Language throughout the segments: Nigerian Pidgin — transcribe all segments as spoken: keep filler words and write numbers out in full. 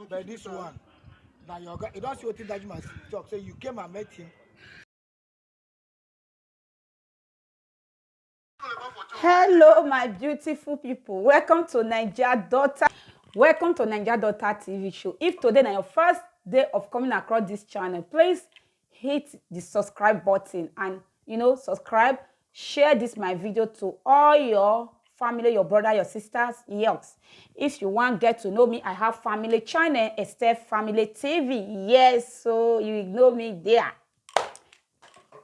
But this one, now you got, you don't see what that man talk. So you came and met him. Hello, my beautiful people. Welcome to Naija Daughter. Welcome to Naija Daughter T V show. If today na your first day of coming across this channel, please hit the subscribe button and, you know, subscribe, share this my video to all your family, your brother, your sisters. Yes. If you want get to know me, I have family channel, Esther Family T V. Yes, so you know me there.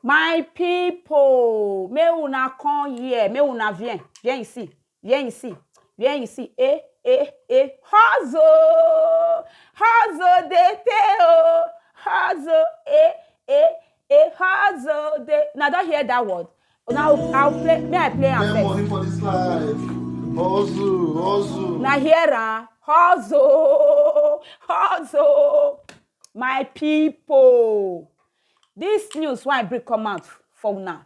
My people, may una come here, may una viens, viens ici, viens ici, viens ici. Eh, eh, eh, hustle, hustle, de te, oh, hustle, eh, eh, eh, hustle, de. Now, don't hear that word. Now, I'll play, may I play am first? Get money for this life. Hustle, hustle. Now, hear am, hustle, hustle. My people, this news why I bring come out for now.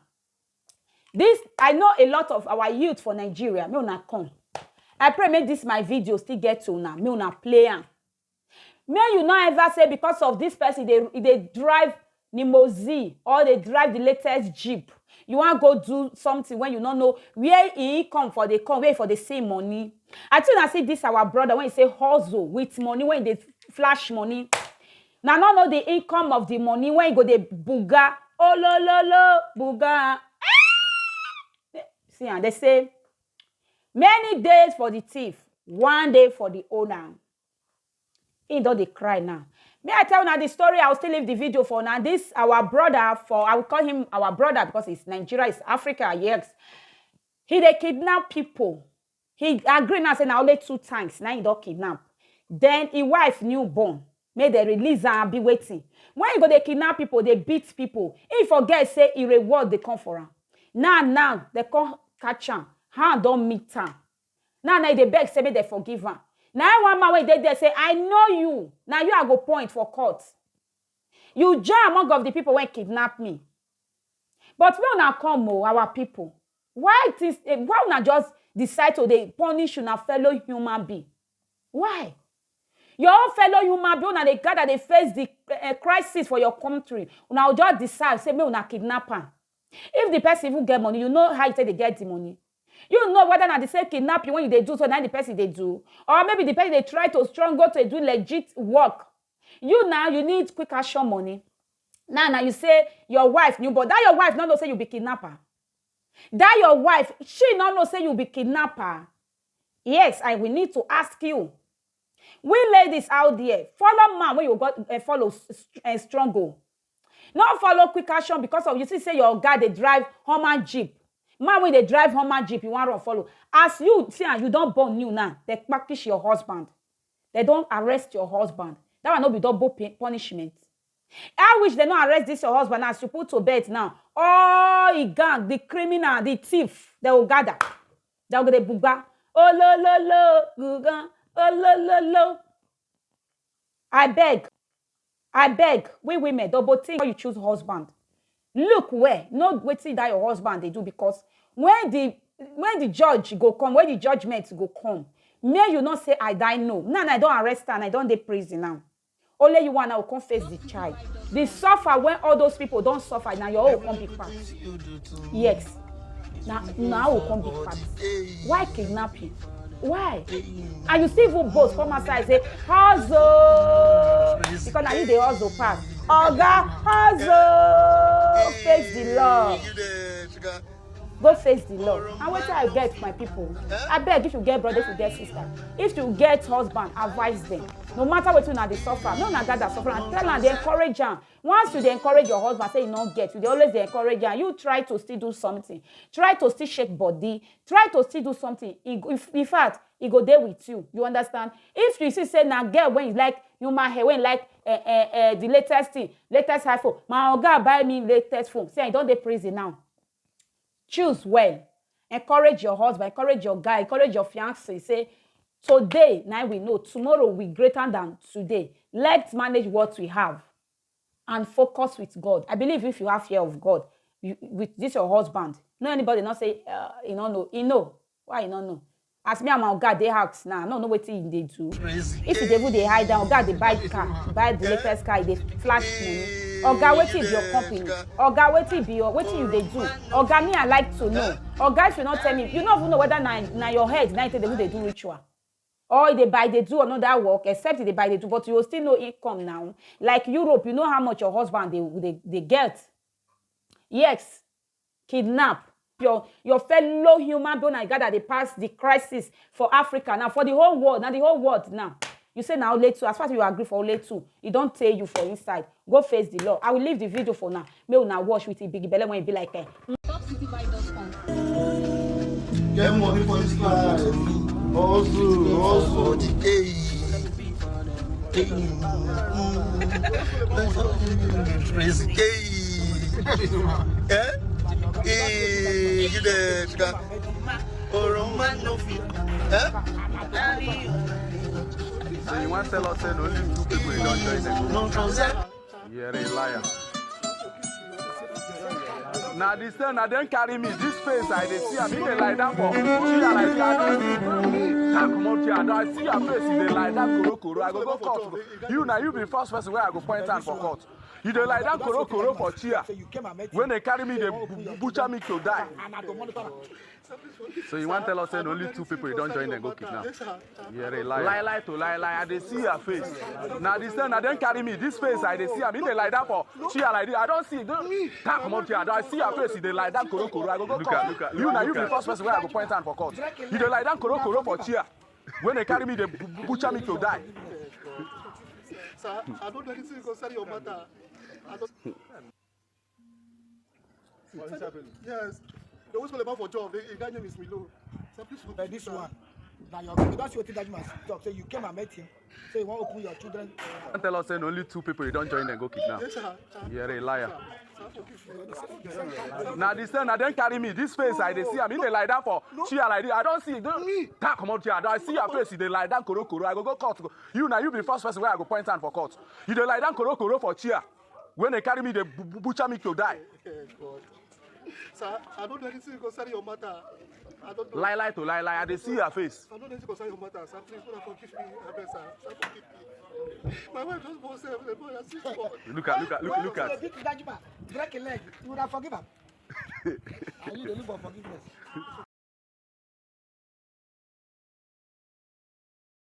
This, I know a lot of our youth for Nigeria, may una come. I pray make this my video still get to una, may una play am. May you not ever say because of this person, they, they drive limousine or they drive the latest Jeep. You want go do something when you don't know where he come for the come, where for the same money. I think I see this our brother when he say hustle with money, when they flash money. Now, not know the income of the money when you go the buga. Oh, lo, lo, lo, buga. See, and they say, many days for the thief, one day for the owner. He don't dey cry now. May I tell now the story? I'll still leave the video for now. This our brother, for I will call him our brother because it's Nigeria, it's Africa, yes. He dey kidnap people. He agree now say na only two times now he don kidnap. Then his wife newborn, make they release am, be waiting. When he go dey kidnap people, they beat people. He forget say he reward they come for am. Now now they come catch am, hand don meet am. Now now they beg say make they forgive am. Now one man wey dey there say, I know you. Now you I go point for court. You join among of the people wey kidnap me. But when una come, oh, our people, why this? Eh, why una just decide to dey punish una fellow human being? Why? Your own fellow human being, una dey gather, dey face the uh, crisis for your country. Una go just decide say make una kidnap am. If the person even get money, you know how you take dey get the money. You know whether na the same kidnapping when you dey do so na the person dey do, or maybe the person dey try to struggle to do legit work. You now you need quick action money. Now now you say your wife new, but that your wife no know say you be kidnapper. That your wife, she no know say you be kidnapper. Yes, I will need to ask you. We ladies out there, follow man wey you got uh, follow uh, struggle. No follow quick action because of you see say your guy dey drive Hummer Jeep. Man wey dey drive Hummer Jeep, you wan run follow. As you see am, you don born new now. They package your husband. They don arrest your husband. That one no be double pay- punishment. I wish they no arrest this your husband as you put to bed now. All the gang, the criminal, the thief, they will gather. They will dey bugba. Oh lo lo lo, gugan. Oh lo lo lo. I beg, I beg, we women, double think before you choose husband. Look where, not waiting that your husband they do because when the when the judge go come, when the judgment go come, may you not say I die no. Now I don't arrest her and I don't dey prison now. Only you one now come face the child. The suffer when all those people don't suffer now your own come be part. Yes. Now now will come be part. Why kidnapping? Why? And you still even boast come outside say hustle because now you dey hustle pass. Oga hustle face the law. Go face the law. And wetin I get my people? I beg if you get brother, if you get sister, if you get husband, advise them. No matter wetin una dey suffer, no una gather suffer and tell am dey encourage am. Once you dey encourage your husband say you no get, you dey always dey encourage am. You try to still do something. Try to still shake body. Try to still do something. E go- if- In fact, e go dey with you. You understand? If you see say na girl when you like human hair, when you like uh, uh, uh, the latest thing, latest iPhone, my oga buy me latest phone. Say I don dey prison now. Choose well. Encourage your husband, encourage your guy, encourage your fiancé. Say today now we know, tomorrow we greater than today. Let's manage what we have and focus with God. I believe if you have fear of God, you, with this your husband, no anybody not say uh, you don't know. You know why you don't know. As me and my oga dey house now, I no know wetin he dey do. If he dey even dey hide down, oga dey buy car, buy the latest car, he dey flash money. Oga, wetin be your company? Oga, wetin be your, wetin you dey do? Oga, me, I like to know. Oga, if you no tell me, you no even know whether na, na your head na you take dey even dey do ritual. Or you dey buy, dey do another work, except you dey buy, dey do, but you go still know income now. Like Europe, you know how much your husband dey, dey, dey get. Yes, kidnap your, your fellow human being, and gather dey pass the crisis for Africa now, for the whole world, now the whole world now. You say na only two, as far as you agree for only two, e don tey you for inside. Go face the law. I will leave the video for now. Make una watch with Ibigi Belle when e be like, eh. Top city vibe dot com. Get money for this life. Hustle, hustle. Hey. Hey. Crazy. Hey. Eh? Hey, you there, sugar? Oroma no fit. Eh? So you want tell us say only two people you don join them? No, no, sir. You're a liar. Now this time, now dem carry me. This face I dey see, I mean they lie down for. See, I like, I don't see. Come out here, I see your face. They lie down, koro koro. I go go court. You now, you be first person where I go point hand for court. You dey lie down, koro koro for chair. When they carry me, they bu- bu- butcher me to die. So you want tell us say only two people you don join them go kidnap? Yes, sir. You're a liar. Lie, lie to lie, lie. I dey see your face. Now this time, now dem carry me. This face I dey see, I mean they lie down for chair like this. I don't see. Don't, come out here. I see your face. You dey lie down, koro koro. I go go court. Look at, look at, you now, you be first person where I go point hand for court. You dey lie down, koro koro for chair. When they carry me, they bu- bu- butcher me to die. Sir, I don't do anything concerning your matter. I don't. Yes. They always call about for job. The, the guy name is Milo. Sir, please forgive me, this sir. One. Now you don't see what that man talk. So you came and met him. So you want to open your children. Don't tell us say only two people you don join them go kidnap. Yes, sir. You're a liar. Sir, forgive me. Now this time, now dem carry me. This face I dey see, I mean they lie down for chair like this. I don't see. Don't, come out here. I see your face. They lie down, koro koro. I go go court. You now, you be first person where I go point hand for court. You dey lie down, koro koro for chair. When they carry me, they bu- bu- butcher me to die. God. Sir, I don't do anything concerning your matter. I don't know. Lie, lie to lie, lie. I dey see your face. I don't do anything concerning your matter, sir. Please, Lord, forgive me. I beg, sir. Sir, forgive me. My wife just born, sir. The boy has six months. Look at, look at, look, look at. Break a leg. You would have forgiven him. And you dey look for forgiveness.